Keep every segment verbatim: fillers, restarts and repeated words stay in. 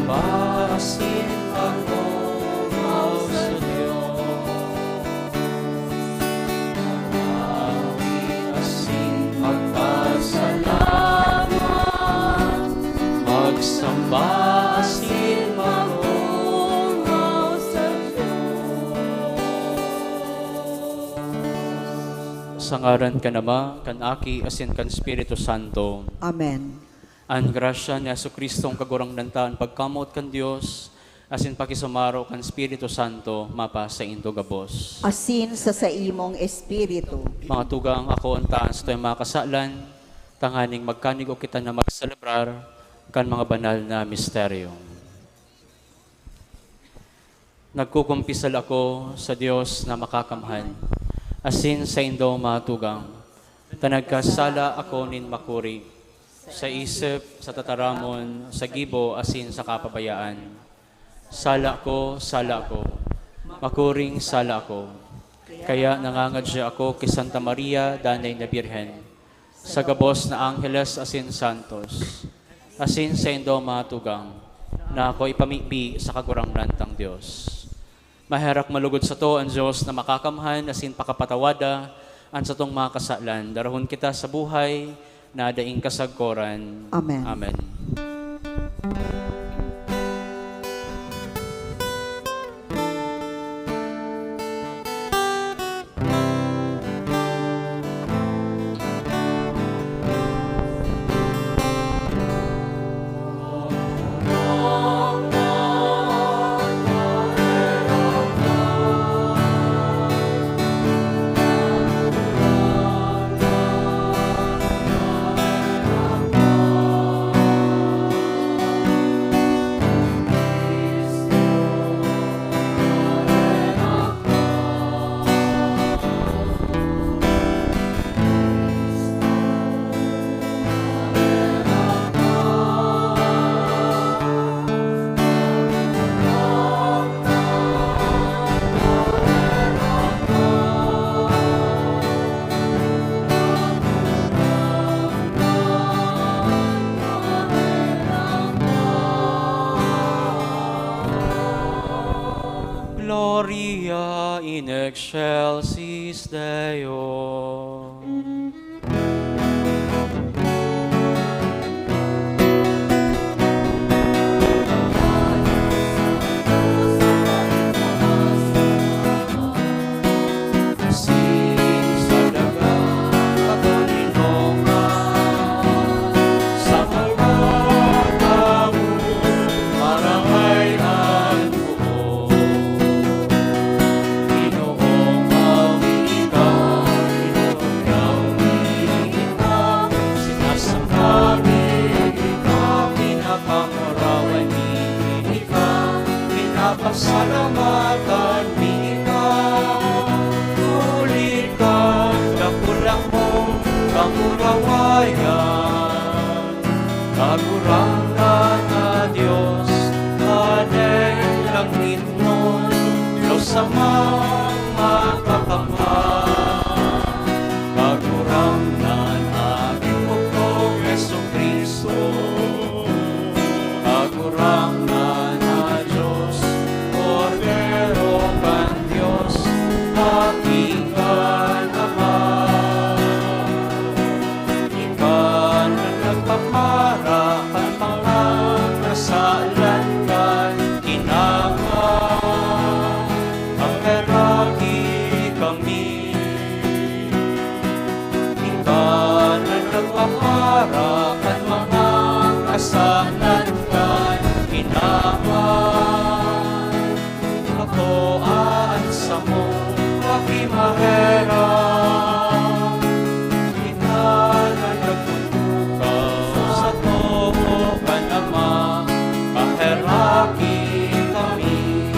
Paasin mag-omaw sa Dios. Maghawi asin magpasalamat. Magsamba asin mag-omaw sa Dios. Sa ngaran kan Ama, kan Aki, asin kan Espiritu Santo. Amen. An grasya ni Jesu-Cristong Kagurangnan ta, an pagkamoot kan Dios, asin pakisumaro kan Espiritu Santo, mapasaindo gabos. Asin sa saimong espiritu. Mga tugang, akoon ta an satuyang mga kasalan, tanganing magkanigo kita na magselebrar kan mga banal na misteryo. Nagkukumpisal ako sa Dios na Makakamhan, asin saindo, mga tugang, ta nagkasala ako nin makuri, sa isip, sa tataramon, sa gibo, asin sa kapabayaan. Sala ko, sala ko, makuring sala ko. Kaya nangangadya ako ki Santa Maria, Danay na Birhen, sa gabos na angheles asin santos, asin saindo, mga tugang, na ako ipamibi sa Kagurangnan tang Dios. Maherak malugod sato an Dios na Makakamhan asin pakapatawada an satong mga kasalan. Darahon kita sa buhay na daing kasagkoran. Amen. Amen. Gloria in excelsis Deo. Pinapasalamatan mi ka, huli kan dakula mong kamurawayan. Kagurangnan na Dios, Aden langitnon, Dios Amang makakamhan. Kagurangnan na Ginoo kong Jesu-Cristo, Kagurangnan na Dios, Kordero kan Dios, Aki kan Ama. Ika na nagpapara kan mga kasalan kan kinaban, paheraki kami. Ika na nagpapara kan mga kasalan kan kinaban, akoa an samong pakimaherak. Ika na nagtutukaw sa tobo kan Ama, paheraki kami.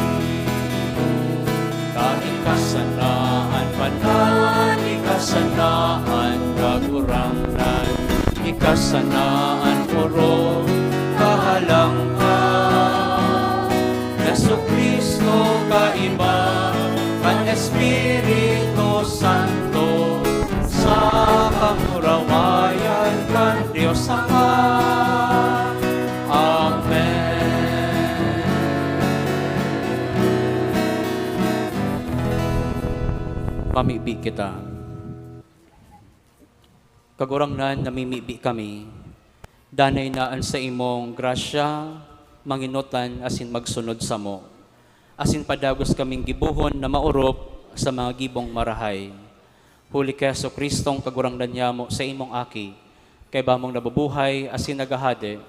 Kan ika sana an banal, ika sana an Kagurangnan, ika sana an orog kahalangkahan. Jesu-Cristo, kaiba kan Espiritu Santo, sa kamurawayan kan Dios Ama. Amen. Mamibi kita. Kagurangnan, namimibi kami. Danay na an saimong grasya, manginutan asin magsunod samo, asin padagos kaming gibohon na maorop sa mga gibong marahay. Huli ki Jesu-Cristong Kagurangnan nyamo, saimong Aki, kaiba mong nabubuhay asin naghahade,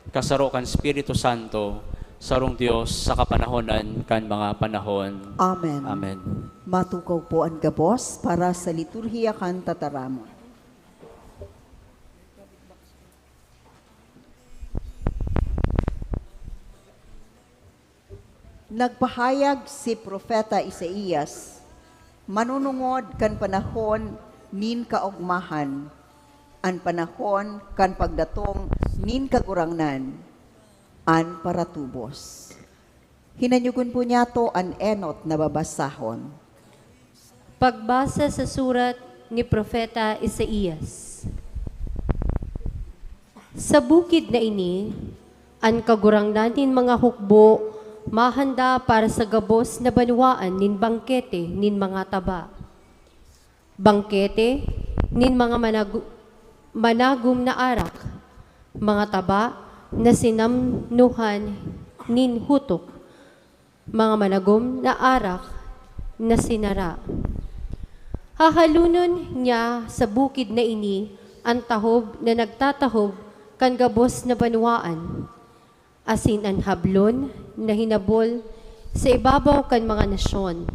kasaro kan Espiritu Santo, sarong Dios sa kapanahonan kan mga panahon. Amen. Amen. Matukaw po an gabos para sa liturhiya kan tataramon. Nagpahayag si Propeta Isaias, manunungod kan panahon nin kaogmahan, an panahon kan pagdatong nin Kagurangnan, an paratubos. Hinanyogon po niyato an enot na babasahon. Pagbasa sa surat ni Propeta Isaias. Sa bukid na ini, an Kagurangnan nin mga hukbo mahanda para sa gabos na banwaan nin bangkete nin mga taba, bangkete nin mga managu-, managom na arak, mga taba na sinamnohan nin hutok, mga managom na arak na sinara. Hahalonon niya sa bukid na ini an tahob na nagtatahob kan gabos na banwaan, asin an hablon na hinabol sa ibabaw kan mga nasyon.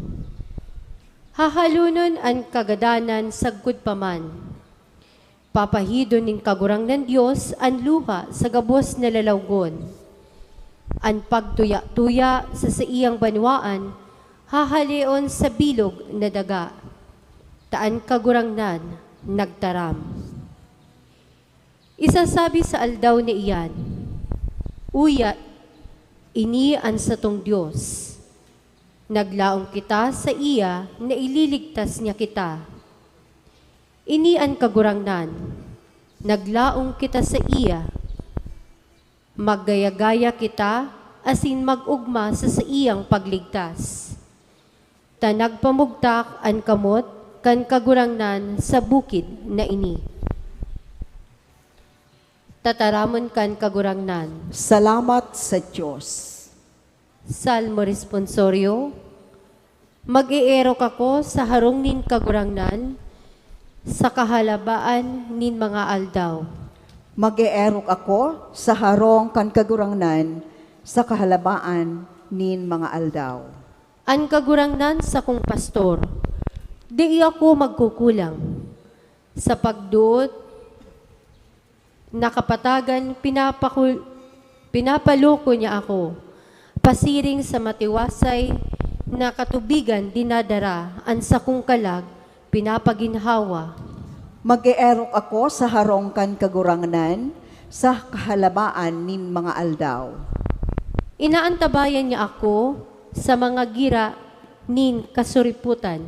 Hahalonon an kagadanan sagkod pa man. Papahidon nin Kagurangnan Dios an luha sa gabos na lalawgon. An pagtuya-tuya sa saiyang banwaan hahaleon sa bilog na daga, ta an Kagurangnan nagtaram. Isasabi sa aldaw na iyan, "Uya, ini an satong Dios. Naglaom kita saiya na ililigtas niya kita." Ini an Kagurangnan, naglaom kita saiya. Maggaya-gaya kita asin mag-ogma sa saiyang pagligtas. Ta nagpamugtak an kamot kan Kagurangnan sa bukid na ini. Tataramon kan Kagurangnan. Salamat sa Dios. Salmo Responsorio. Mag-eerok ako sa harong nin Kagurangnan sa kahalabaan nin mga aldaw. Mag-eerok ako sa harong kan Kagurangnan sa kahalabaan nin mga aldaw. An Kagurangnan sakong pastor, dai ako magkukulang. Sa pagduot na kapatagan, pinapakul-, pinapaloko niya ako. Pasiring sa matiwasay na katubigan dinadara, an sakong kalag pinapaginhawa. Mag-eerok ako sa harong kan Kagurangnan sa kahalabaan nin mga aldaw. Inaantabayan niya ako sa mga gira nin kasuriputan.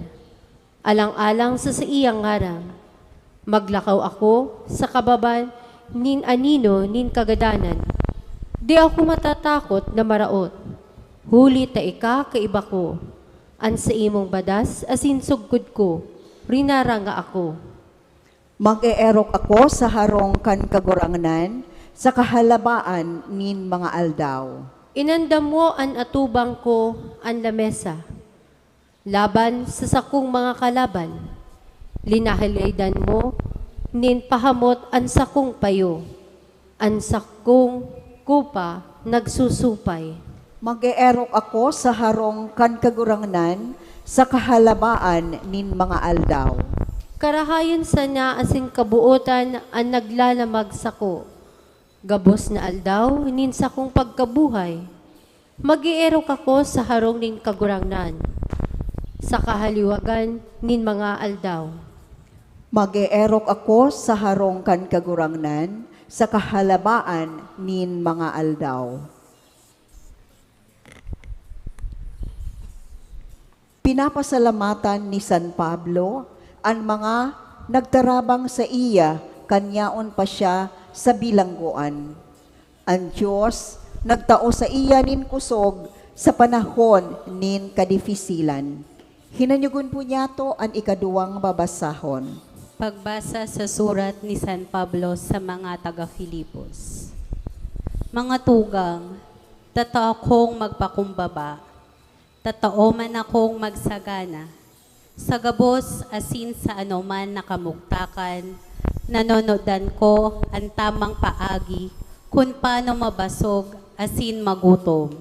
Alang-alang sa saiyang ngaran, maglakaw ako sa kababan nin anino nin kagadanan. Di ako matatakot na maraot, huli ta ika kaiba ko. An saimong badas asin sugkod ko, rinaranga ako. Mag-eerok ako sa harong kan Kagurangnan sa kahalabaan nin mga aldaw. Inandam mo an atubang ko an lamesa. Laban sa sakong mga kalaban, linahalaydan mo nin pahamot an sakong payo, an sakong kupa nagsusupay. Mag-eerok ako sa harong kan Kagurangnan sa kahalabaan nin mga aldaw. Karahayan sana asin kabuotan an naglalamag sako. Gabos na aldaw nin sakong pagkabuhay, mag-eerok ako sa harong nin Kagurangnan, sa kahaliwagan nin mga aldaw. Mag-eerok ako sa harong kan Kagurangnan sa kahalabaan nin mga aldaw. Pinapasalamatan ni San Pablo an mga nagtarabang saiya kan yaon pa siya sa bilanggoan. An Dios nagtao saiya nin kosog sa panahon nin kadifisilan. Hinanyogon po niyato an ikaduwang babasahon. Pagbasa sa surat ni San Pablo sa mga taga-Filipos. Mga tugang, tatao kong magpakumbaba, tatao man akong magsagana, sa gabos asin sa anoman na kamugtakan, nanonodan ko an tamang paagi kun paano mabasog asin magutom,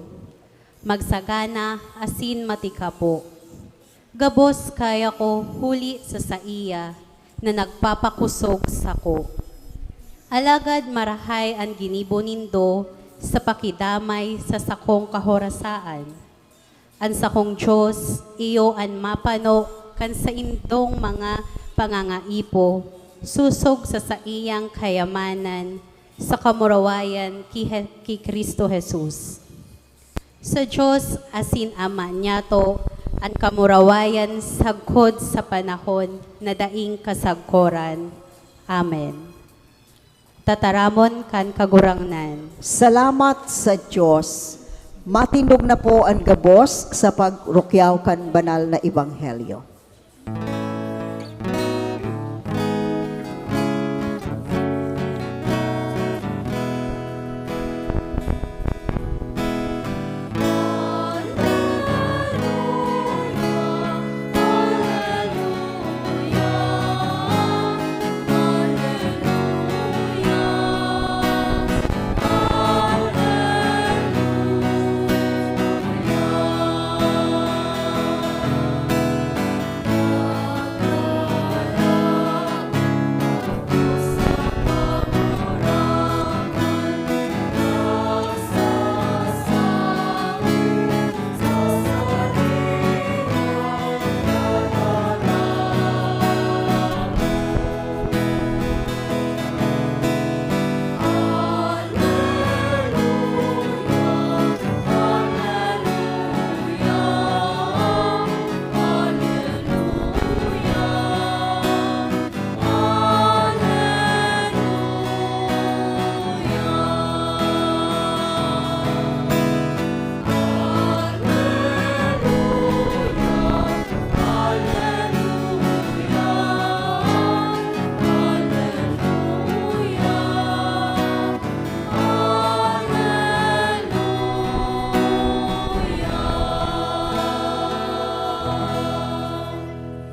magsagana asin matikapo. Gabos kaya ko huli sa saiya na nagpapakosog sako. Alagad marahay an ginibo nindo sa pakidamay sa sakong kahorasaan. An sakong Dios iyo an mapano kan saindong mga pangangaipo, sosog sa saiyang kayamanan sa kamurawayan ki, ki Cristo Jesus. Sa Dios asin Ama niyato an kamurawayan sagkod sa panahon na daing kasagkoran. Amen. Tataramon kan Kagurangnan. Salamat sa Dios. Matindog na po an gabos sa pagrukyaw kan banal na ebanghelyo.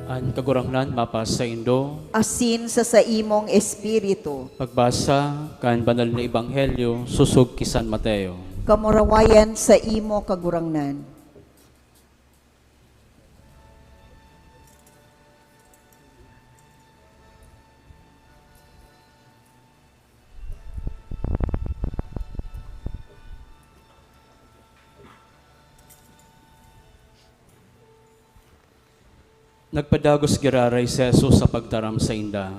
An Kagurangnan mapasaindo. Asin sa saimong espiritu. Pagbasa kan Banal na Ebanghelyo sosog ki San Mateo. Kamurawayan saimo, Kagurangnan. Nagpadagos giraray si Jesus sa pagtaram sainda.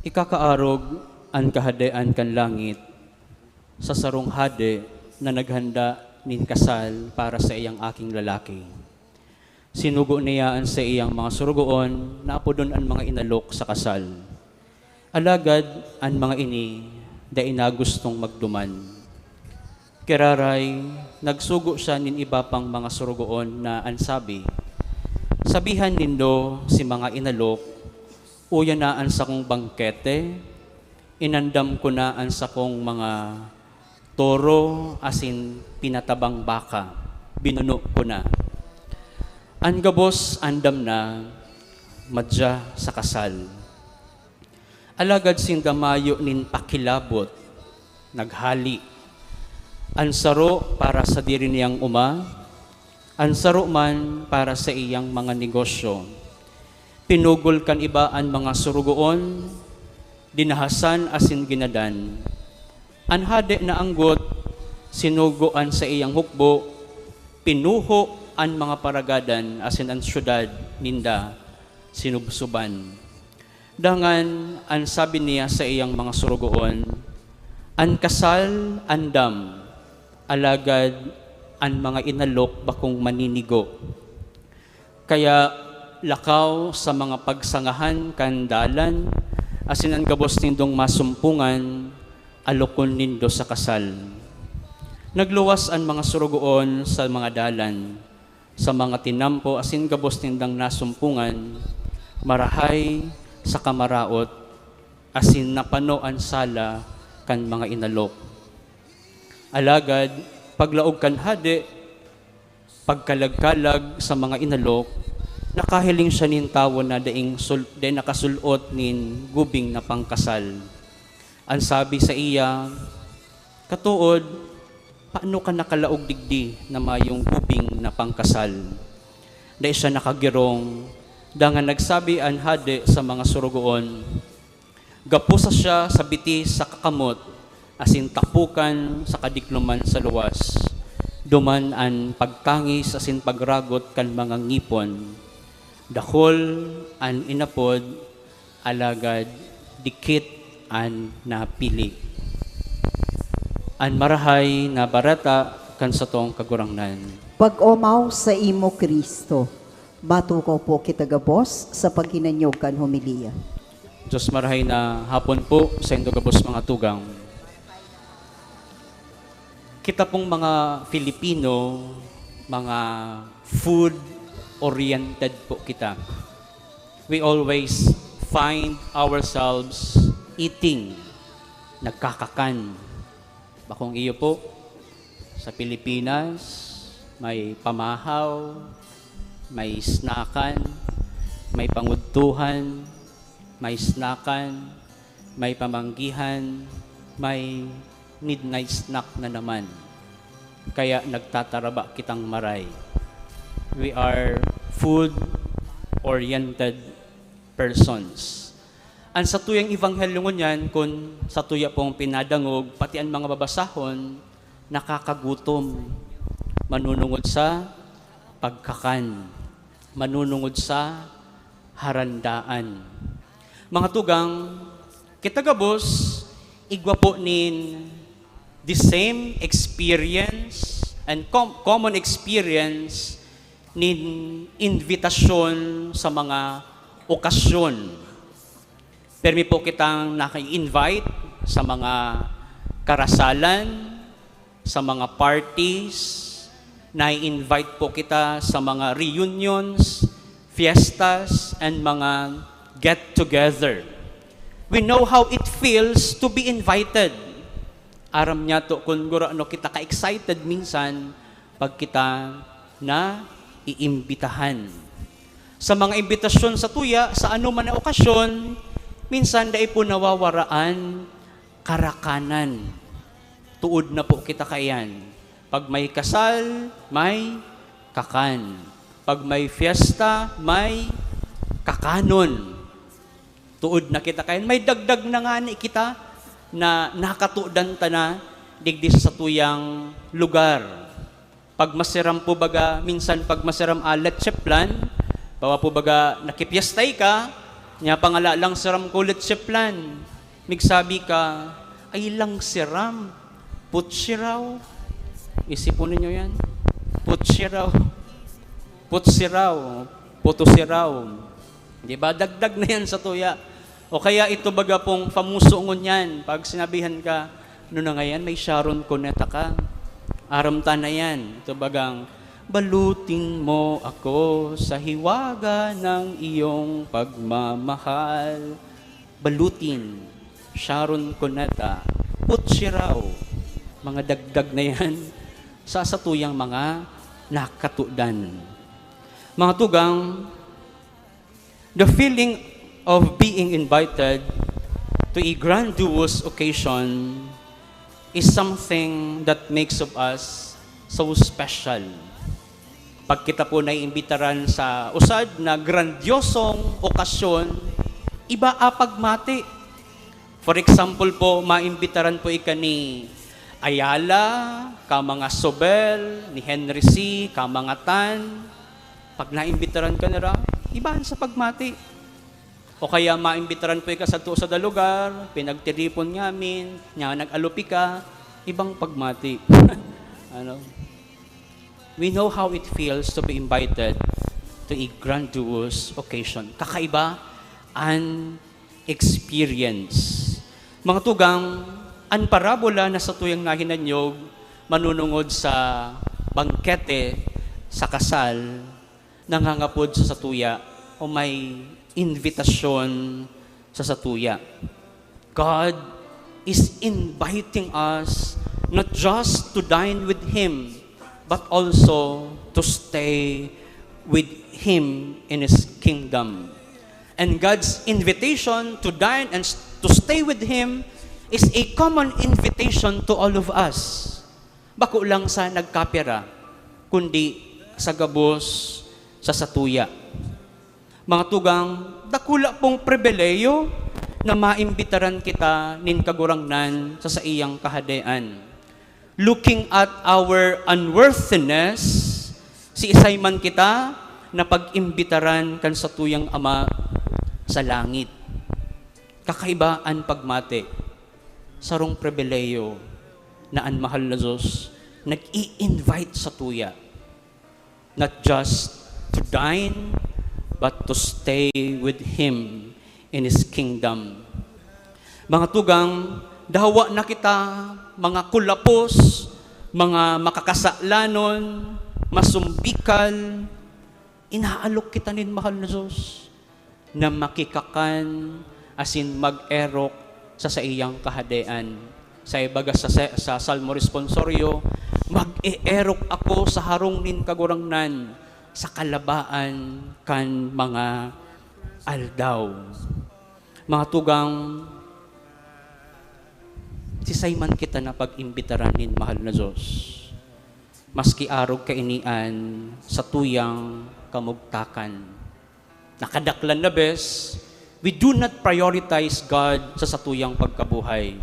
Ikakaarog an Kahadean kan langit sa sarong hade na naghanda nin kasal para sa iyang aking lalaki. Sinugo niya an saiyang mga sorogoon na apodon an mga inalok sa kasal. Alagad an mga ini dai nagustong magduman. Kiraray, nagsugo siya nin iba pang mga sorogoon na an sabi, "Sabihan nindo si mga inalok, 'Uya na an sakong bangkete, inandam ko na an sakong mga toro asin pinatabang baka, binuno ko na.'" An gabos andam na, madya sa kasal. Alagad sinda mayo nin pakilabot, naghali. An saro para sadiri niyang oma, an saro man para sa iyang mga negosyo. Pinugol kan iba an mga sorogoon, dinahasan asin ginadan. An hade na anggot, sinugo an saiyang hukbo, pinuho an mga paragadan asin an syudad ninda sinubsoban. Dangan an sabi niya saiyang mga sorogoon, "An kasal andam, alagad an mga inalok bakong maninigo. Kaya lakaw sa mga pagsangahan kan dalan asin an gabos nindong masumpongan, alokon nindo sa kasal." Nagluwas an mga sorogoon sa mga dalan. Sa mga tinampo asin gabos nindang nasumpongan, marahay saka maraot, asin napano an sala kan mga inalok. Alagad, paglaog kan hade, pagkalag-kalag sa mga inalok, nakahiling siya nin tawo na daing sul-, dai nakasul-ot nin gubing na pangkasal. An sabi saiya, "Katood, paano ka nakalaog digdi na mayong gubing na pangkasal?" Dai siya nakagirong, dangan nagsabi an hade sa mga sorogoon, "Gapusa siya sa bitis saka kamot, asin tapokan sa kadikloman sa luwas. Duman an pagtangis asin pagragot kan mga ngipon. Dakul an inapod, alagad dikit an napili." An Marahay na Bareta kan satong Kagurangnan. Pag-omaw saimo, Cristo. Matukaw po kita gabos sa paghinanyog kan homilya. Diyos, marahay na hapon po saindo gabos, mga tugang. Kita pong mga Filipino, mga food-oriented po kita. We always find ourselves eating, nagkakakan. Bakong iyo po, sa Pilipinas, may pamahaw, may snackan, may pangudtuhan, may snackan, may pamanggihan, may midnight snack na naman. Kaya nagtataraba kitang maray. We are food-oriented persons. An satuyang ebanghelyo ngunyan, kun satuya pong pinadangog, pati an mga babasahon, nakakagutom, manunungod sa pagkakan, manunungod sa harandaan. Mga tugang, kita gabos, igwa po nin the same experience and com-, common experience nin imbitasyon sa mga okasyon. Permi po kitang naka-invite sa mga karasalan, sa mga parties, nai-invite po kita sa mga reunions, fiestas, and mga get-together. We know how it feels to be invited. Aram niyato kun gurano kita ka-excited minsan pag kita naiimbitahan. Sa mga imbitasyon satuya, sa anoman na okasyon, minsan dai po nawawara an karakanan. Tuod na po kita kaiyan. Pag may kasal, may kakan. Pag may fiesta, may kakanon. Tuod na kita kaiyan. May dagdag na ngani kita na nakatodan ta na digdi sa satuyang lugar. Pag masiram po baga, minsan pag masiram, ah, leche flan, bawa po baga nakipyestay ka, nya pangalalang siram ko leche flan. Migsabi ka, "Ay lang siram, putsiraw." Isipon ninyo yan. Putsiraw. Putsiraw. Putusiraw. Di ba? Dagdag na yan sa tuya. O kaya ito baga pong pamuso ngunyan, pag sinabihan ka, "Ano na ngayon, may Sharon Cuneta ka?" Aram ta na yan. Ito bagang, "Balutin mo ako sa hiwaga ng iyong pagmamahal." Balutin, Sharon Cuneta, Putsiraw. Mga dagdag na yan sa satuyang mga nakatudan. Mga tugang, the feeling of being invited to a grandiose occasion is something that makes of us so special. Pag kita po naiimbitaran sa usad na grandiosong okasyon, iba apag mati. For example po, maimbitaran po ika ni Ayala, ka mga Sobel, ni Henry C, ka mga Tan. Pag naimbitaran ka nira, iba an sa pagmati. O kaya maimbitaran po ika sadto sa da lugar, pinagtiripon ngamin, nya nag-alopi ka, ibang pagmati. Ano? We know how it feels to be invited to a grandiose occasion. Kakaiba an experience. Mga tugang, an parabola na satuyang nahinanyog manunungod sa bangkete sa kasal nangangapod sa satuya o may invitasyon sa satuya. God is inviting us not just to dine with Him, but also to stay with Him in His kingdom. And God's invitation to dine and s- to stay with Him is a common invitation to all of us. Bako lang sa nagkapira, kundi sa gabos sa satuya. Mga tugang, dakula pong pribilehiyo na maimbitaran kita nin Kagurangnan sa saiyang Kahadean. Looking at our unworthiness, siisay man kita na pag-imbitaran kan satuyang Ama sa langit. Kakaiba an pagmati, sarong pribilehiyo na an mahal na Diyos nag-i-invite satuya. Not just to dine, but to stay with Him in His kingdom. Mga tugang, dawa na kita, mga kulapos, mga makakasalanon, masumbikal, inaalok kita nin mahal na Diyos na makikakan asin mag-erok sa saiyang kahadean. Sa ibaga sa, sa Salmo Responsorio, "Mag-eerok ako sa harong nin Kagurangnan sa kalabaan kan mga aldaw." Mga tugang, sisay man kita na pag-imbitaran nin mahal na Diyos, maski arog kaini an satuyang kamugtakan. Nakadaklan na bes, we do not prioritize God sa satuyang pagkabuhay.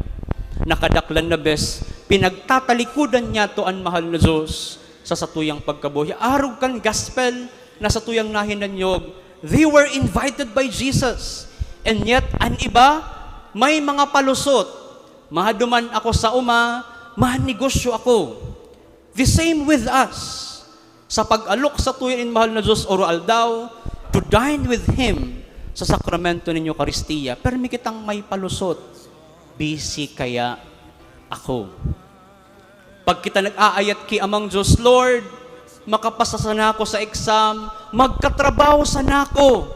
Nakadaklan na bes, pinagtatalikodan niyato an mahal na Diyos sa satuyang pagkabuhay. Arog kan gospel na satuyang nahinanyog, they were invited by Jesus. And yet, an iba, may mga palusot. Maduman ako sa uma, manegosyo ako. The same with us. Sa pag-alok satuya nin mahal na Diyos oro-aldaw, to dine with Him sa sakramento nin Eukaristia, permi kitang may palusot. Busy kaya ako. Pag kita nag-aayat ki Amang Diyos, "Lord, makapasa sana ako sa exam, magkatrabaho sana ako,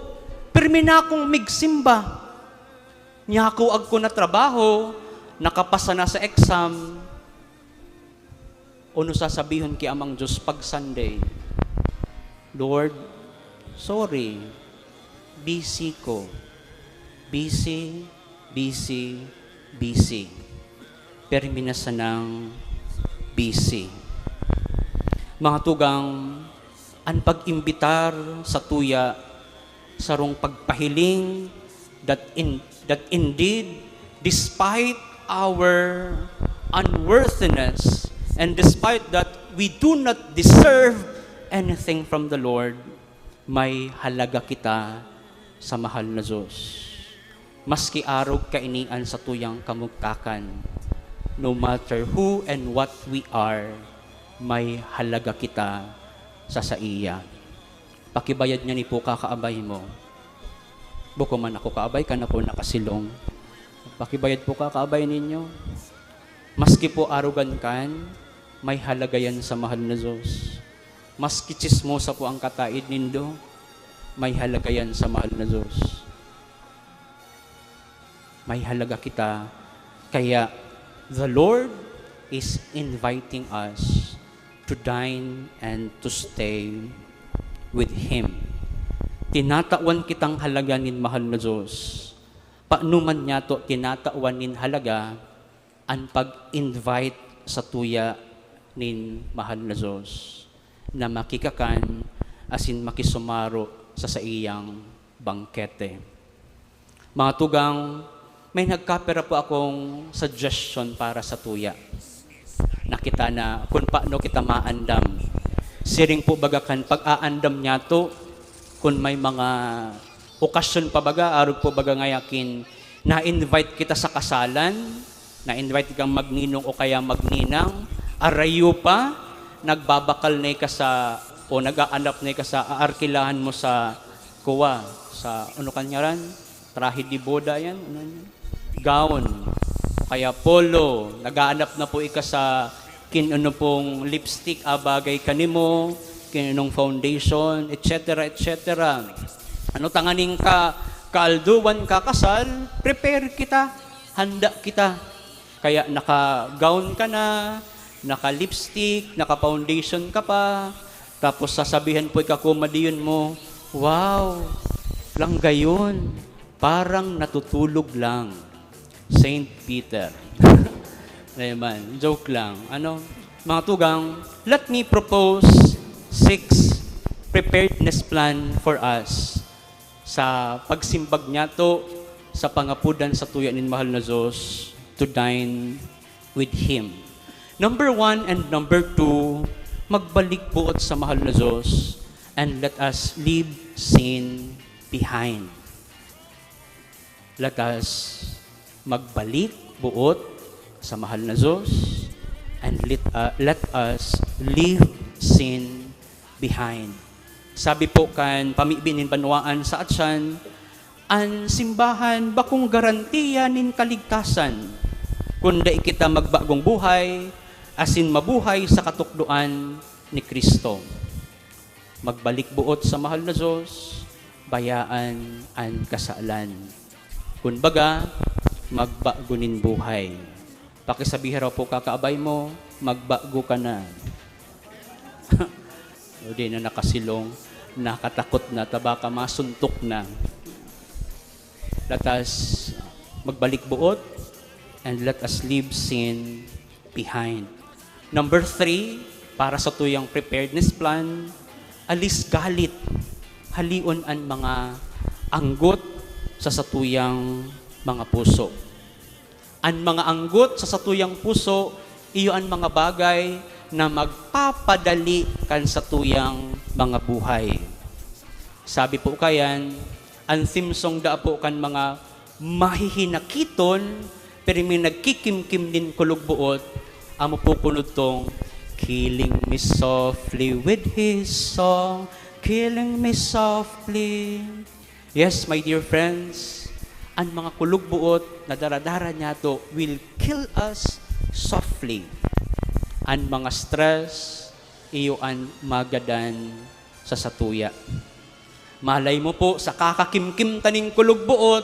permi na akong migsimba." Nyako agko na trabaho, nakapasa na sa exam, ano sasabihon ki Amang Diyos pag Sunday? "Lord, sorry, busy ko. Busy, busy, busy. Permi na sanang busy." Mga tugang, an pag-imbitar satuya sarong pagpahiling that in, that indeed, despite our unworthiness and despite that we do not deserve anything from the Lord, may halaga kita sa mahal na Diyos. Maski arog kaini an satuyang kamugtakan, no matter who and what we are, may halaga kita sa saiya. Pakibayad niya ni po kakaabay mo. Bako man ako kaabay, kan ako nakasilong. Pakibayad po kakaabay ninyo. Maski po arogan kan, may halaga yan sa mahal na Diyos. Maski tsismosa po ang kataid nindo, may halaga yan sa mahal na Diyos. May halaga kita. Kaya, the Lord is inviting us to dine and to stay with Him. Tinatawan kitang halaga nin mahal na Diyos. Paano man niyato tinatawan nin halaga an pag-invite satuya nin mahal na Diyos na makikakan asin makisumaro sa saiyang bangkete. Mga tugang, may nagkapira po akong suggestion para satuya. Na kita na kun paano kita maandam. Siring po baga kan pag-aandam niyato, kun may mga okasyon pa baga, arog po baga ngaya kin na-invite kita sa kasalan, na-invite kang magninong o kaya magninang, arayo pa, nagbabakal na ka sa, o nag-aanap na ka sa aarkilahan mo sa kuwa, sa, ano kan ngaran? Trahe de boda yan? Ano yan? Gown. Kaya polo, nag-aanap na po ika sa kin ano pong lipstick, ah, bagay kanimo. kinong foundation, et cetera, et cetera. Ano tanganing ka, kaalduan ka kasal, prepare kita, handa kita. Kaya naka-gown ka na, naka-lipstick, naka-foundation ka pa, tapos sasabihan po ika kumadiyon mo, "Wow, lang gayon, parang natutulog lang." Saint Peter. Ayan, joke lang. Ano, mga tugang, let me propose six preparedness plan for us sa pagsimbag niyato sa pangapodan sa tuya nin mahal na Diyos to dine with Him. Number one and number two, magbalik buot sa mahal na Diyos and let us leave sin behind. Let us magbalik buot sa mahal na Diyos and let, uh, let us leave sin behind. Sabi po kan pamibi nin banwaan sa atyan, an simbahan bakong garantiya nin kaligtasan kun dai kita magbagong buhay asin mabuhay sa katukdoan ni Cristo. Magbalik buot sa mahal na Diyos, bayaan an kasalan. Kun baga, magbago nin buhay. Pakisabihan raw po kakaabay mo, "Magbago ka na." O di na nakasilong, nakatakot na, ta baka masuntok na. Let us magbalik buot and let us leave sin behind. Number three, para sa tuyang preparedness plan, alis galit. Halion an mga anggot sa satuyang mga puso. An mga anggot sa satuyang puso, iyo an mga bagay na magpapadali kan satuyang mga buhay. Sabi po kayan, an theme song daa po kan mga mahihinakiton, pirmi nagkikimkim nin kulog buot, amo po kunod tong, "Killing me softly with his song, killing me softly." Yes, my dear friends, an mga kulog buot na daradara niyato will kill us softly. An mga stress, iyo an magadan sa satuya. Malay mo po, sa kakakimkim ta nin kulog buot,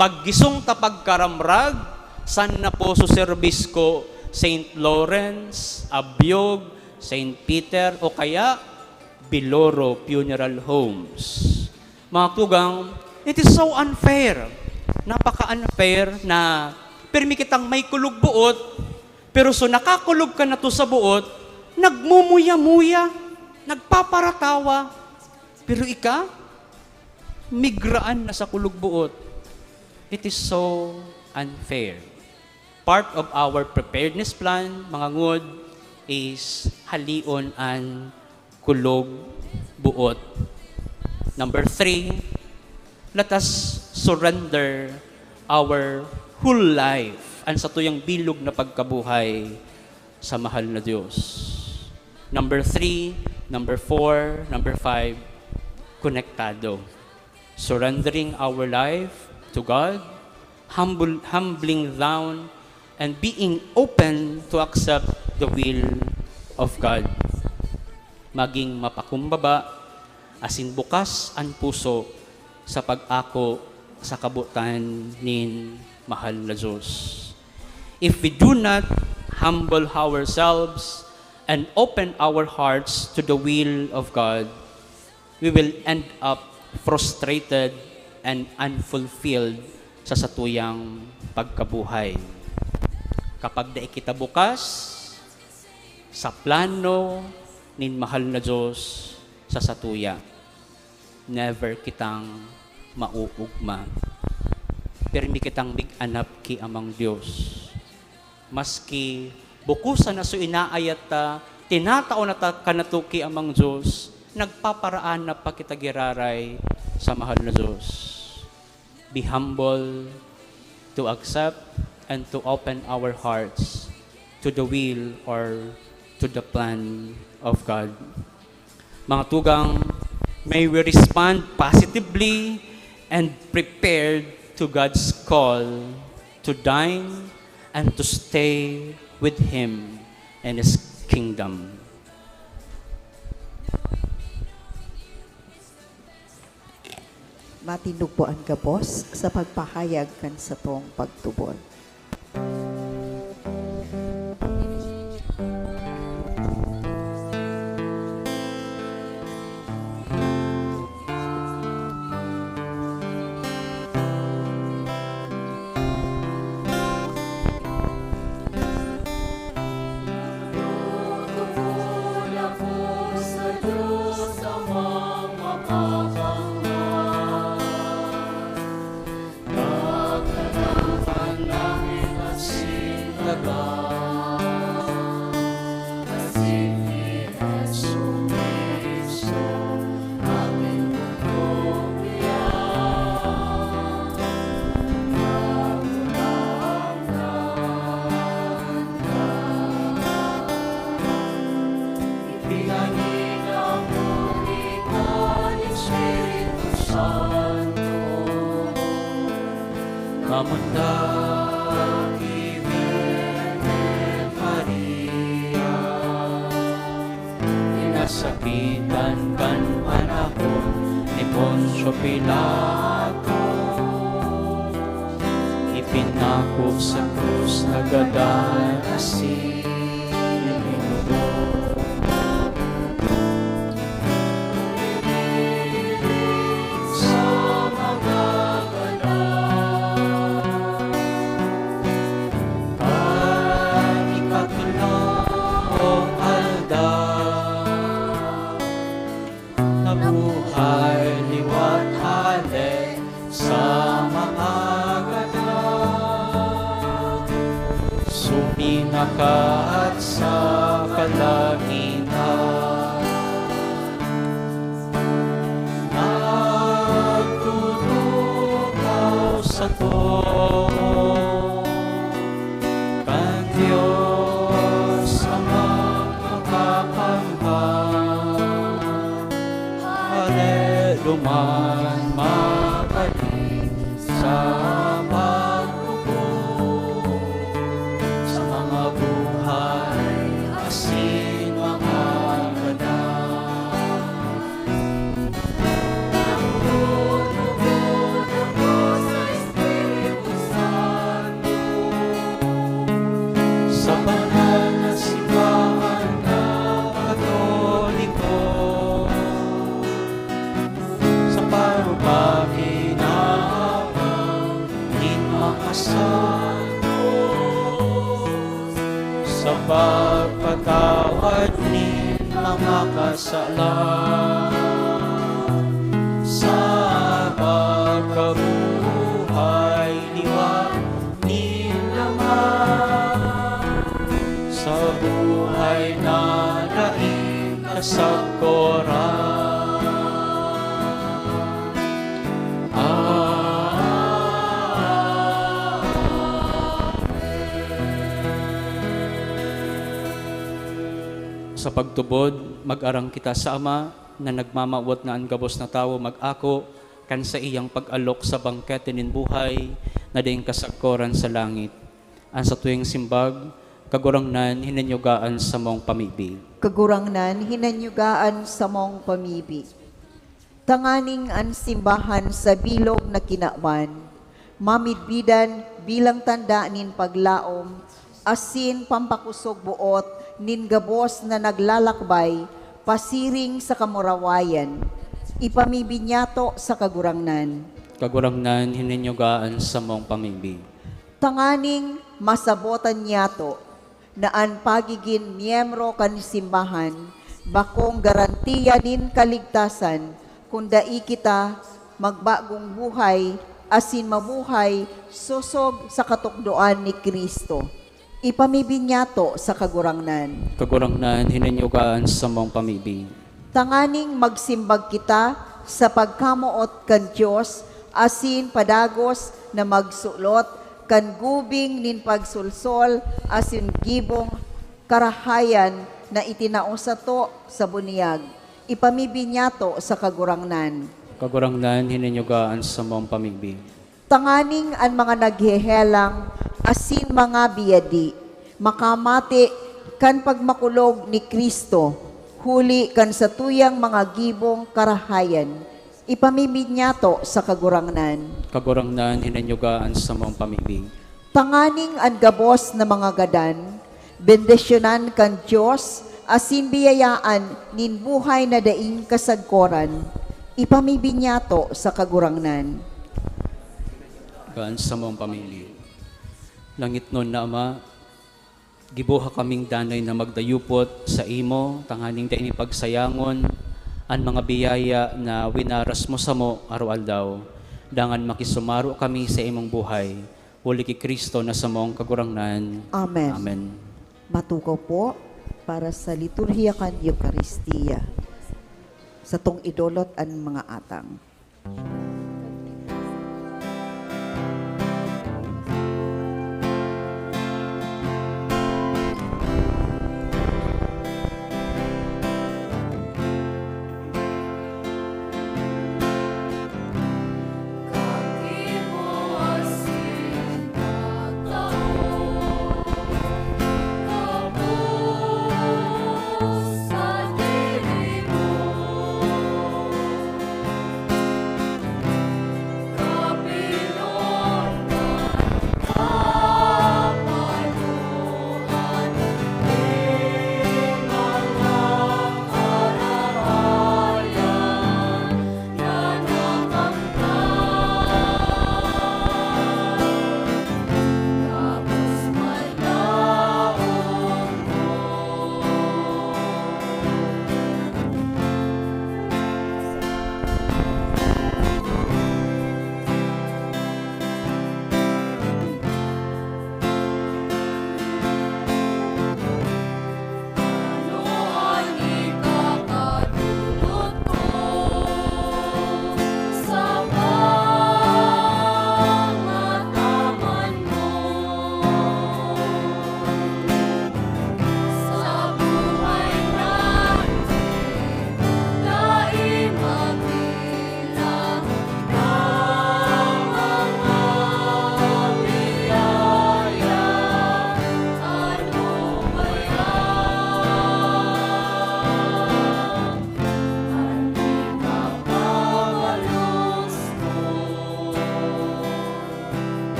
paggisong ta pagkaramrag, san na po su serbisyo, Saint Lawrence, Abiog, Saint Peter, o kaya Biloro Funeral Homes. Mga tugang, it is so unfair. Napaka-unfair na pirmi kitang may kulog buot, pero so nakakulog ka na to sa buot, nagmumuya-muya, nagpaparatawa. Pero ika, migraan na sa kulog buot. It is so unfair. Part of our preparedness plan, mga ngod, is halion an kulog buot. Number three, let us surrender our whole life, an satuyang bilog na pagkabuhay, sa mahal na Diyos. Number three, number four, number five, konektado. Surrendering our life to God, humble, humbling down, and being open to accept the will of God. Maging mapakumbaba asin bukas an puso sa pag-ako sa kabotan nin mahal na Diyos. If we do not humble ourselves and open our hearts to the will of God, we will end up frustrated and unfulfilled sa satuyang pagkabuhay. Kapag dai kita bukas sa plano nin mahal na Diyos sa satuya, never kitang mauugma. Pirmi kitang mig-anap ki Amang Diyos. Maski bukusan na so inaayat ta, tinatao na ta kanato ki Amang Diyos, nagpaparaanap pa kita giraray sa mahal na Diyos. Be humble to accept and to open our hearts to the will or to the plan of God. Mga tugang, may we respond positively and prepared to God's call to dine and to stay with Him in His kingdom. Matindog po an gabos sa pagpahayag kan satong pagtubod. Mamundag ki Birhen Maria, pinasakitan kan panahon ni Poncio Pilato, ipinako sa krus, nagadan asin itinubod. Sa mga gadan, kan ikatlong aldaw, nabuhay liwat hale sa mga gadan, suminakat sa kalangitan. Nagtutukaw sato kan Dios Amang Makapangyarihan. Hale duman magaling sa pagtubod sa mga buhay asin mga gadan. Nagtutubod ako sa Espiritu Santo, sa banal na simbahan na Katoliko, sa parubakinabang nin mga santo, sa pagpatawad nin mga kasalan, sa pagkabuhay liwat nin laman, sa buhay na daing kasagkoran. Amen. Sa pagtubod, mag-arang kita sa Ama na nagmamawot na an gabos na tawo mag-ako kan saiyang pag-alok sa bangkete nin buhay na daing kasagkoran sa langit. An satuyang simbag, Kagurangnan, hinanyuga an samong pamibi. Kagurangnan, hinanyuga an samong pamibi. Tanganing an simbahan sa bilog na kinaban, mamidbidan bilang tanda nin paglaom asin pampakosog boot nin gabos na naglalakbay pasiring sa kamurawayan, ipamibi niyato sa Kagurangnan. Kagurangnan, hinanyuga an samong pamibi. Tanganing masabotan niyato na an pagigin miyembro kan simbahan bakong garantiya nin kaligtasan kun dai kita magbagong buhay asin mabuhay sosog sa katukdoan ni Cristo. Ipamibi niyato sa Kagurangnan. Kagurangnan, hinanyuga an samong pamibi. Tanganing magsimbag kita sa pagkamoot kan Dios asin padagos na magsulot kan gubing nin pagsolsol asin gibong karahayan na itinao sato sa bunyag. Ipamibi niyato sa Kagurangnan. Kagurangnan, hinanyuga an samong pamibi. Tanganing an mga naghehelang asin mga biyadi makamate kan pagmakulog ni Cristo huli kan satuyang mga gibong karahayan. Ipamibi niyato sa Kagurangnan. Kagurangnan, hinanyuga an samong pamibi. Tanganing an gabos na mga gadan, bendisyonan kan Dios asin biyayaan nin buhay na daing kasagkoran. Ipamibi niyato sa Kagurangnan. An samong pamibi. Langitnon na Ama, giboha kaming danay na magdayupot saimo, tanganing dai mi pagsayangon an mga biyaya na winaras mo samo araw-aldaw. Dangan makisumaro kami sa imong buhay, huli ki Cristo na samong Kagurangnan. Amen. Amen. Matukaw po para sa liturhiya kan Eukaristia. Satong idolot an mga atang.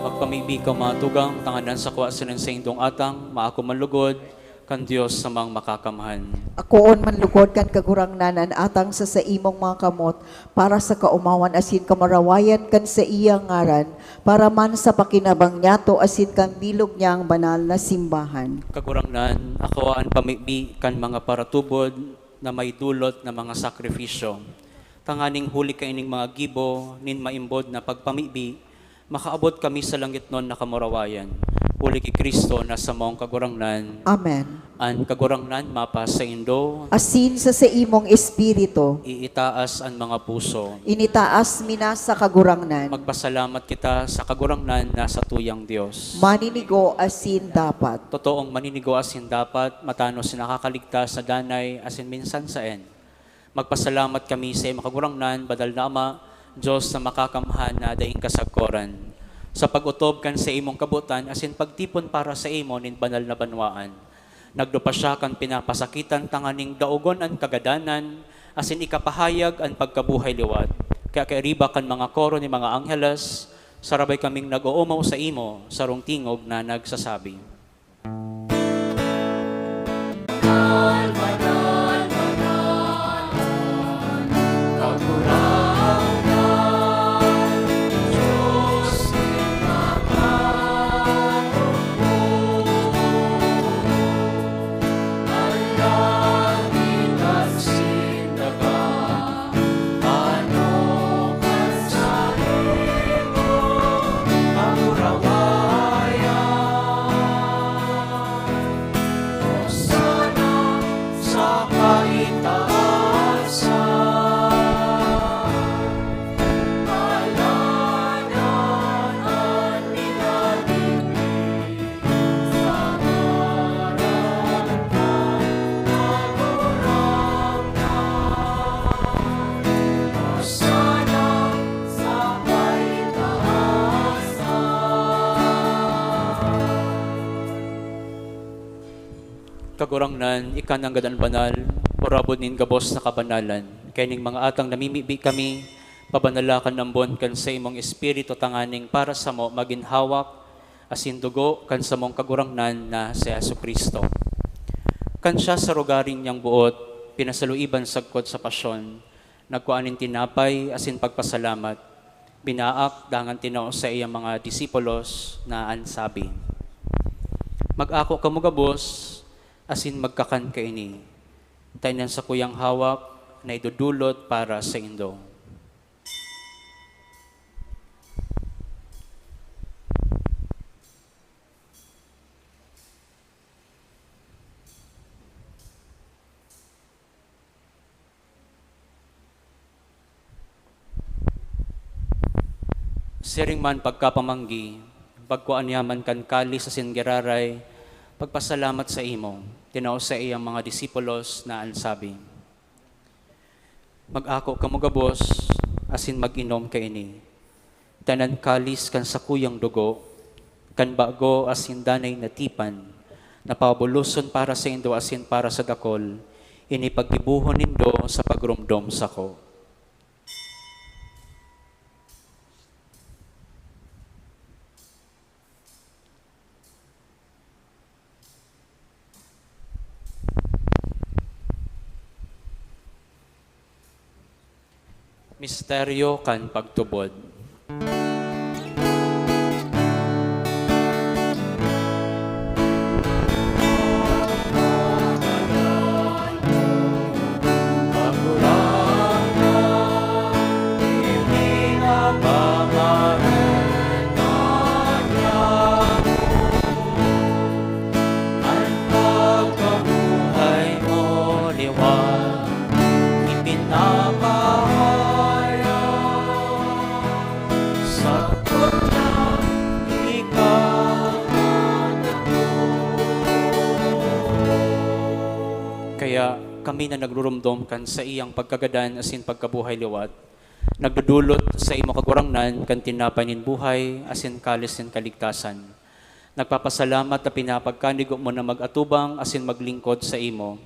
Magpamibi ka, mga tugang, tanganing an sakwa asin an saindong atang maako man lugod kan Dios na Makakamhan. Akoon man lugod kan Kagurangnan an atang sa saimong mga kamot, para sa kaomawan asin kamurawayan kan saiyang ngaran, para man sa pakinabang niyato asin kan bilog niyang banal na simbahan. Kagurangnan, akoa an pamibi kan mga paratubod na may dulot na mga sakripisyo, tanganing huli kaining mga gibo nin maimbod na pagpamibi, makaabot kami sa langitnon na kamurawayan, huli ki Cristo na samong Kagurangnan. Amen. An Kagurangnan mapasaindo. Asin sa saimong espiritu. Iitaas an mga puso. Initaas mi na sa Kagurangnan. Magpasalamat kita sa Kagurangnan na satuyang Dios. Maninigo asin dapat. Totoong maninigo asin dapat, matanos na nakakaligtas sa danay asin minsan saen. Magpasalamat kami sa imo, Kagurangnan, Banal na Ama, Dios na Makakamhan na daing kasagkoran, sa pag-otob kan sa imong kabotan asin pagtipon para sa imo nin banal na banwaan. Nagdupa siya kan pinapasakitan tanganing daogon an kagadanan asin ikapahayag an pagkabuhay liwat. Kaya kairiba kan mga koro ni mga angheles, sarabay kaming nag-oomaw sa imo, sarong tingog na nagsasabi, Taasan, alagad an minadigdi sa ngaran kan Kagurangnan. Hosana sa paitaasan. Kagurangnan, ika nanggad an banal, urabon nin gabos na kabanalan. Kaya ning mga atang namimibi kami, pabanala kan ambon kan saimong Espiritu tanganing para samo magin hawak asin dugo kan samong Kagurangnan na si Jesu-Cristo. Kan siya sa rogaring niyang boot, pinasaluiban sagkod sa pasyon, nagkua nin tinapay asin pagpasalamat, binaak, dangan tinao sa iyang mga disipulos na an sabi, "Mag-ako kamo gabos asin magkakan kaini, ta ini an sakuyang hawak na idodolot para saindo." Siring man pagkapamanggi, pagkua niya man kan kalis asin giraray, pagpasalamat sa imo, tinao sa iyang mga disipulos na an sabi, "Mag-ako kamo gabos asin mag-inom kaini, ta an kalis kan sakuyang dugo, kan bago asin danay na tipan, na pabuloson para saindo asin para sa dakul, ini paggibohon nindo sa pagromdom sako." Misteryo kan pagtubod. An pagkabuhay mo liwat ipinapahayag, sakot na ikaw nagtubod. Kaya kami na nagruromdom kan saiyang pagkagadan asin pagkabuhay liwat, nagdodolot sa imo, Kagurangnan, kan tinapay nin buhay asin kalis nin kaligtasan. Nagpapasalamat ta pinapagkanigo mo na mag-atubang asin maglingkod saimo.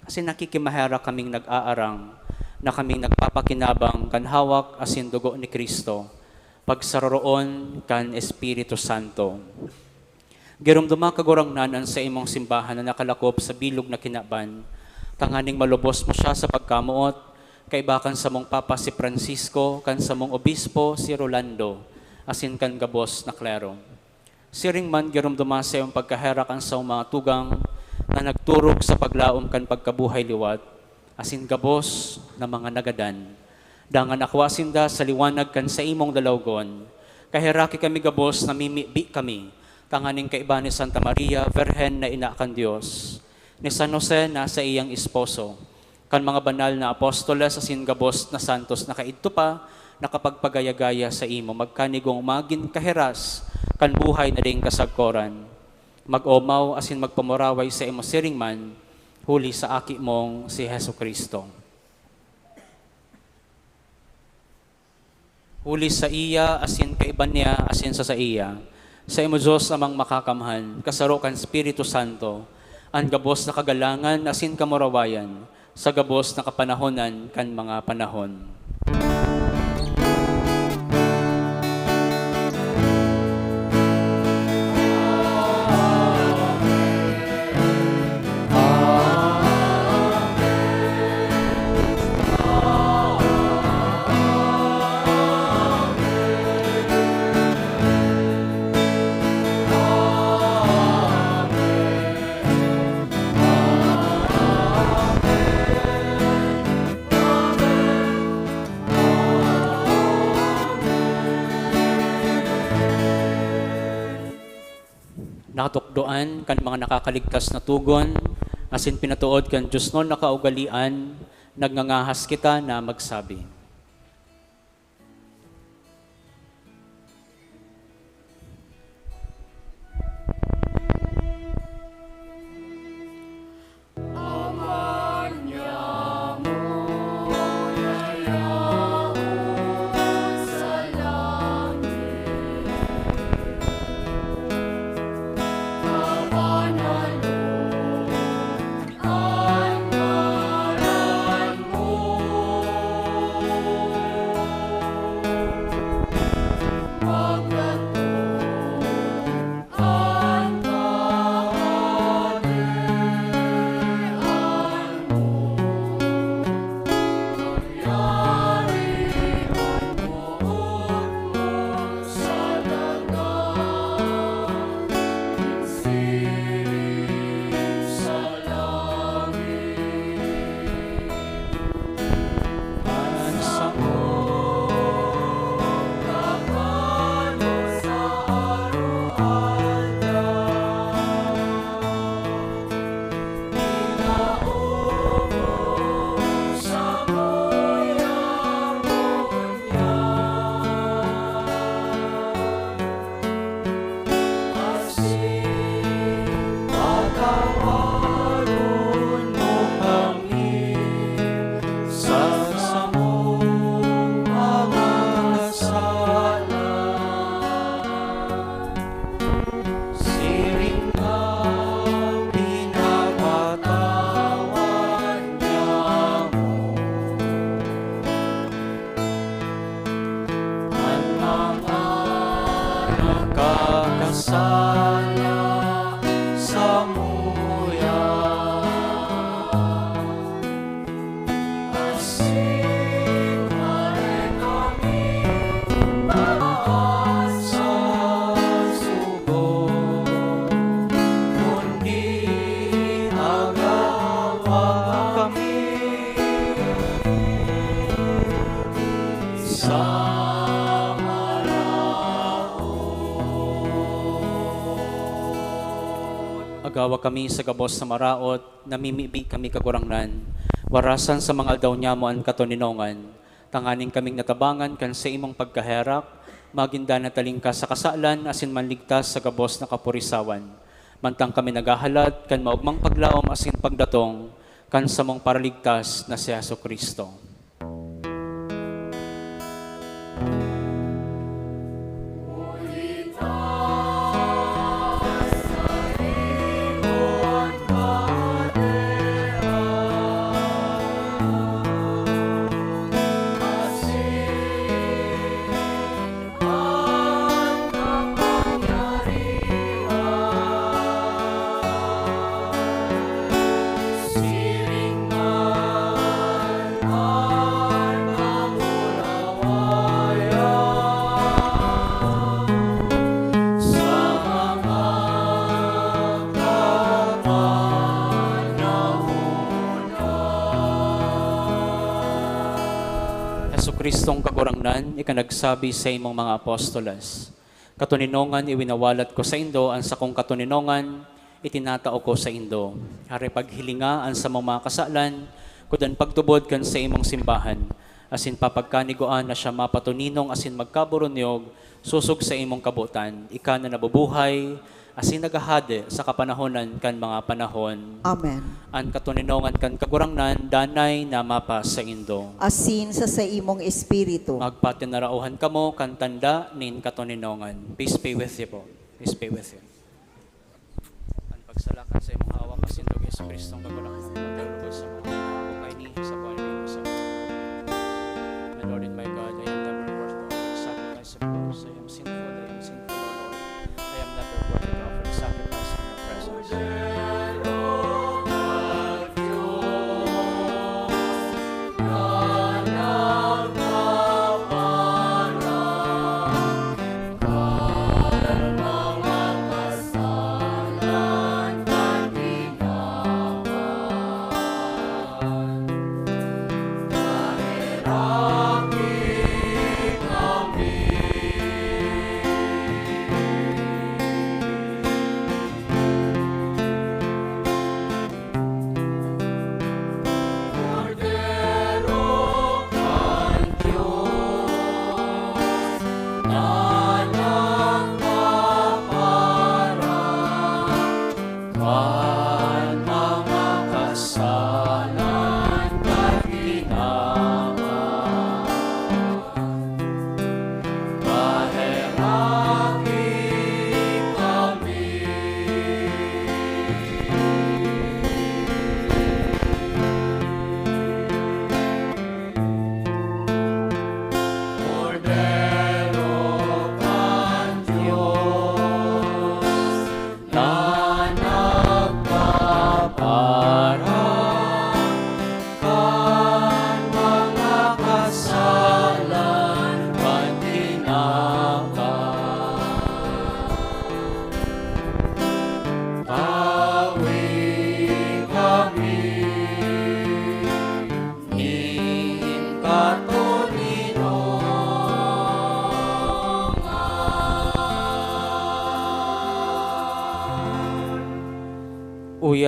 Asin nakikimaherak kaming nag-aarang na kaming nagpapakinabang kan hawak asin dugo ni Cristo, pagsaroroon kan Espiritu Santo. Giromdoma, Kagurangnan, an saimong simbahan na nakalakop sa bilog na kinaban, tanganing malubos mo siya sa pagkamoot, kaiba kan samong Papa si Francisco, kan samong Obispo si Rolando, asin kan gabos na klero. Siring man, giromdoma sa iyong pagkaherak an samong mga tugang na nagturog sa paglaom kan pagkabuhay liwat, asin gabos na mga nagadan. Dangan akua sinda sa liwanag kan saimong lalawgon. Kaheraki kami gabos, namimibi kami, tanganing kaiba ni Santa Maria, Birhen na ina kan Dios, ni San Jose na saiyang esposo, kan mga banal na apostoles asin gabos na santos na kaidto pa nakapagpagaya-gaya saimo, magkanigong magin kahiras kan buhay na daing kasagkoran. Mag-omaw asin magpamuraway saimo siring man, huli sa Aki mong si Jesu-Cristo. Huli saiya, asin kaiba niya, asin sa saiya, saimo, Dios Amang Makakamhan, kasaro kan Espiritu Santo, an gabos na kagalangan asin kamurawayan, sa gabos na kapanahonan kan mga panahon. Natukdoan kan mga nakakaligtas na tugon Asin pinatood kan diosnon na kaugalean, nagngangahas kita na magsabi. Patawaron mo kami sa samong mga sala. Siring na pinapatawad niamo an mga nakakasala samuya. Asin hare kami maas sa sugo, kundi agawa kami sa maraot. Agawa kami sa gabos na maraot, namimibi kami, Kagurangnan. Warasan sa mga aldaw niamo an katoninongan, tanganing kaming natabangan kan saimong pagkaherak, magin danat talingkas sa kasalan asin manligtas sa gabos na kapurisawan. Mantang kami naghahalat kan maogmang paglaom asin pagdatong kan samong Paraligtas na si Jesu-Cristo. Jesu-Cristong Kagurangnan, ika nagsabi sa imong mga apostoles, "Katoninongan, iwinawalat ko saindo an sakong katoninongan, itinatao ko saindo." Hare, paghilinga an samong mga kasalan, kudan pagtubod kan saimong simbahan, asin papagkanigwaan na siya mapatoninong asin magkaburunyog, sosog sa imong kabotan, ika na nabubuhay, asin naghahade sa kapanahonan kan mga panahon. Amen. An katoninongan kan Kagurangnan danay na mapasaindo. Asin sa saimong espiritu. Magpatinarauhan kamo kan tanda nin katoninongan. Peace be with you po. Peace be with you. An pagsalakan sa imong hawak asin dugo, Jesu-Cristong Kagurangnan, pagkalugod sa mga hinahawa kaini sa buhay na inosente. My Lord and my God, I am never worth to offer sacrifice of yours. I am sinful, I am sinful, O Lord. I am never worthy to offer sacrifice in your presence.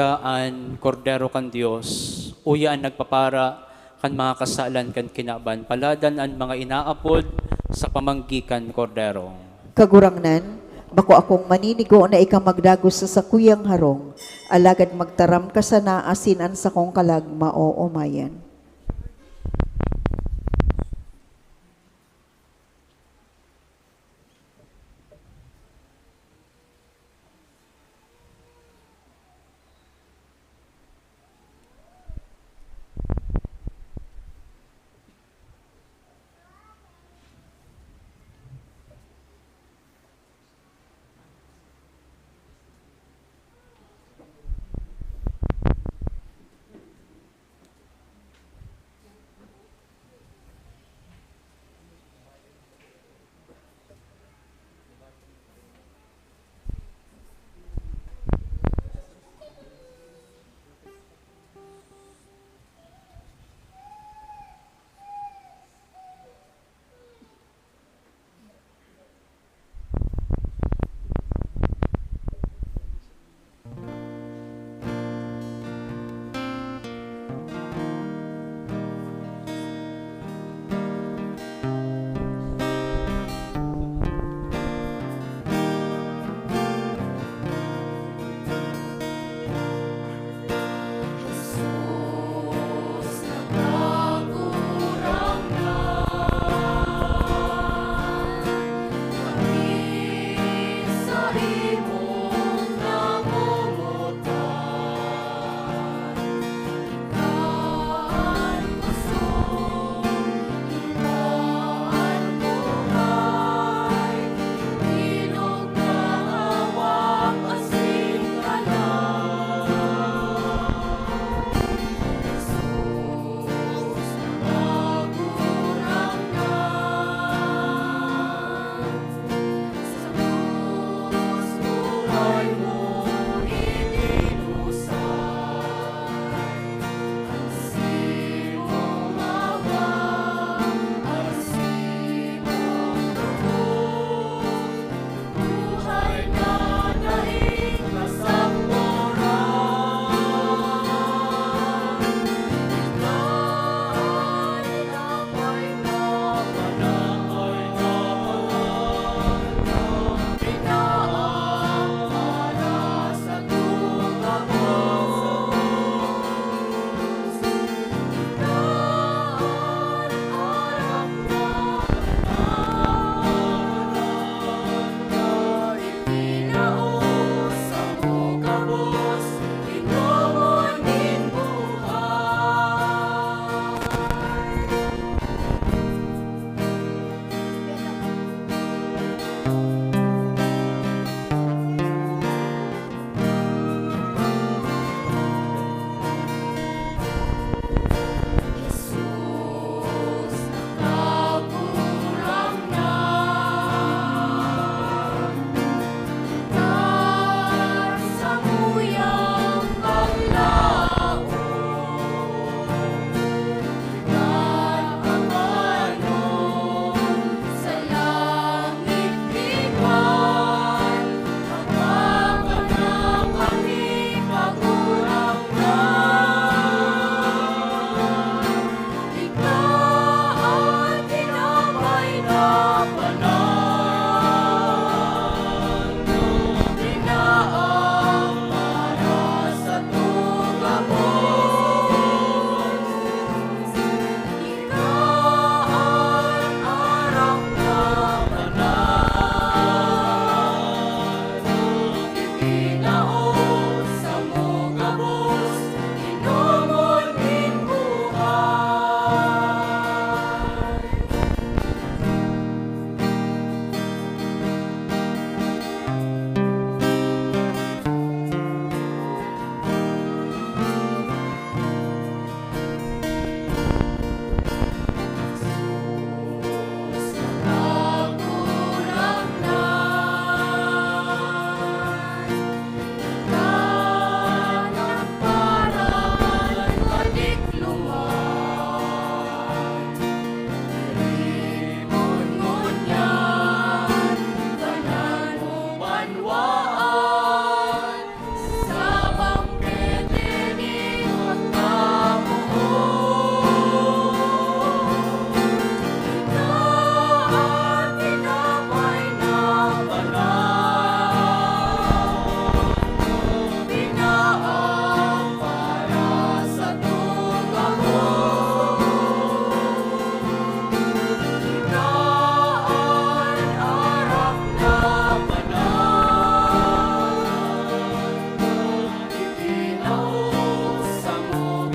Siya an Kordero kan Dios, uya an nagpapara kan mga kasalan kan kinaban. Paladan an mga inaapod sa pamanggi kan Kordero. Kagurangnan, bako akong maninigo na ika magdagos sa sakuyang harong, alagad magtaram ka sana asin an sakong kalag maoomayan.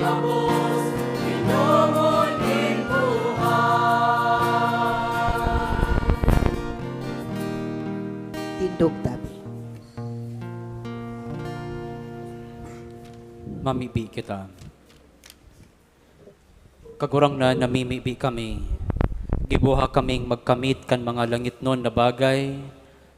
Tapos, pinongon nin buhay. Tindog tabi. Mamibi kita. Kagurangnan, namimibi kami. Gibuha kaming magkamit kan mga langitnon na bagay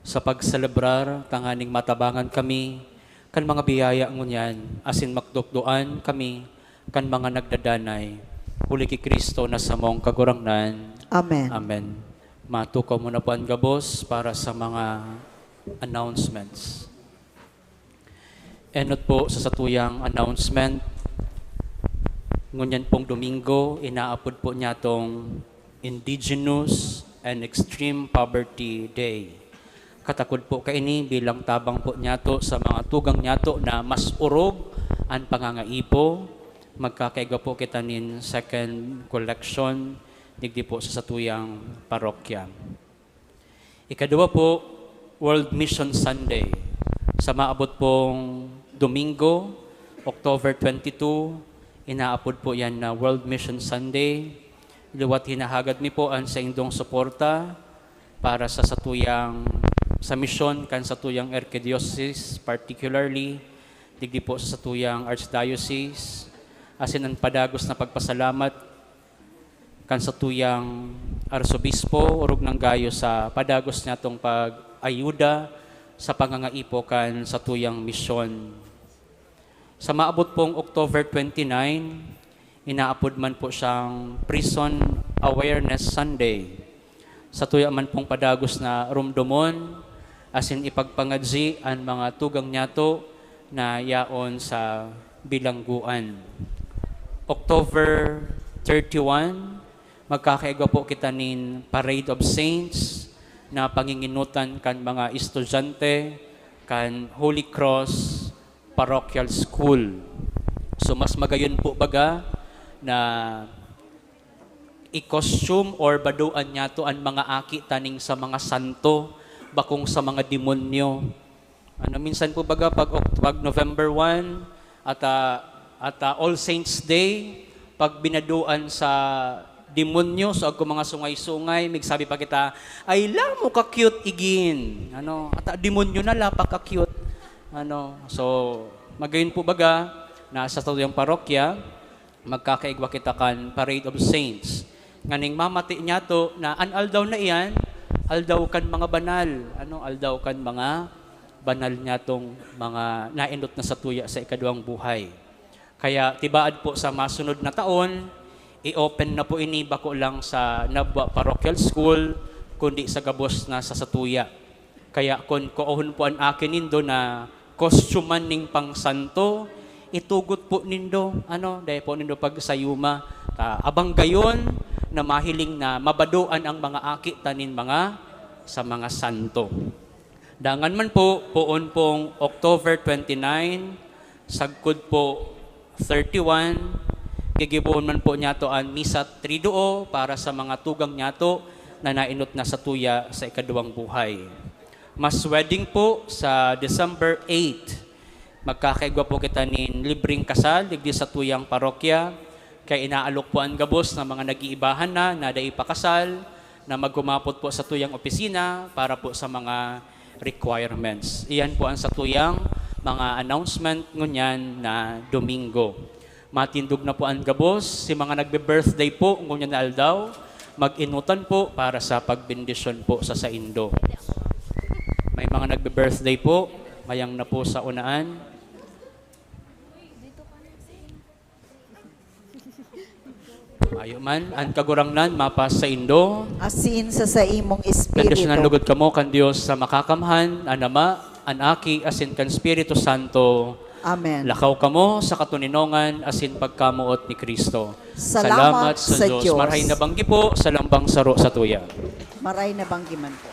sa pagselebrar, tanganing matabangan kami kan mga biyaya ngunyan, asin makdukdoan kami kan mga nagdadanay. Huli ki Cristo na samong Kagurangnan. Amen. Amen. Matukaw mo na po an gabos para sa mga announcements. Enot po sa satuyang announcement. Ngunyan pong Domingo, inaapod po niya tong Indigenous and Extreme Poverty Day. Katakod po kaini bilang tabang po niyato sa mga tugang niyato na mas orog an pangangaipo. Magkakaigwa po kita nin second collection digdi po sa satuyang parokya. Ikaduwa po, World Mission Sunday. Sa maabot pong Domingo, October twenty-two, inaapod po yan na World Mission Sunday. Liwat hinahagad mi po an saindong suporta para sa satuyang, sa misyon kan satuyang archdiocese, particularly digdi po sa satuyang archdiocese, asin an padagos na pagpasalamat kan satuyang arsobispo, orog nang gayo sa padagos niyatong pag-ayuda sa pangangaipo kan satuyang misyon. Sa maabot pong October twenty-nine, inaapod man po siyang Prison Awareness Sunday. Satuya man pong padagos na rumdomon, asin ipagpangadji an mga tugang niyato na yaon sa bilanggoan. October thirty-one, magkakaigwa po kita nin Parade of Saints na pangingenotan kan mga estudyante kan Holy Cross Parochial School. So, mas magayon po baga na i-costume or badoan niyato an mga aki ta nin sa mga santo, bakong sa mga demonyo. Ano, minsan po baga pag Oc-, pag November one at, ah, at, ah, All Saints Day, pag binadoan sa demonyo, so agko mga sungay-sungay, migsabi pa kita, "Ay, lamo ka-cute igin." Ano, at, ah, demonyo na la, pagka-cute. Ano, so, magayon po baga na sa satuyang parokya, magkakaigwa kita kan Parade of Saints. Nganing mamati niyato na an aldaw na iyan, aldaw kan mga banal, ano, aldaw kan mga banal niyatong mga naenot na satuya sa ikaduwang buhay. Kaya tibaad po sa masunod na taon, i-open na po ini bako lang sa Nabua Parochial School, kundi sa gabos na sa satuya. Kaya kun kuohon po an aki nindo na kostyuman nin pangsanto, itugot po nindo, ano, dai po nindo pagsayuma. Ta, abang gayon na mahiling na mabadoan ang mga aki ta nin mga, sa mga santo. Dangan man po, poon pong October twenty-nine, sagkod po thirty-one, gigibohon man po niyato an Misa Triduo para sa mga tugang niyato na naenot na satuya sa ikaduwang buhay. Mass Wedding po sa December eight. Magkakaigwa po kita nin libreng kasal digdi satuyang parokya, kaya inaalok po an gabos na mga nag-iibahan na, na dai pa kasal, na maghumapot po satuyang opisina para po sa mga requirements. Iyan po an satuyang mga announcement ngunyan na Domingo. Matindog na po an gabos. Si mga nagbe-birthday po ngunyan na aldaw, mag-enotan po para sa pagbendisyon po sa saindo. May mga nagbe-birthday po, mayang na po sa unaan. Mayo man, an Kagurangnan mapasaindo. Asin sa saimong espiritu. Bendisyonan lugod kamo kan Dios sa Makakamhan, an Ama, an Aki, asin kan Espiritu Santo. Amen. Lakaw kamo sa katoninongan asin pagkamoot ni Cristo. Salamat sa Dios. Marahay na banggi po sa lambang saro satuya. Maray na banggi man po.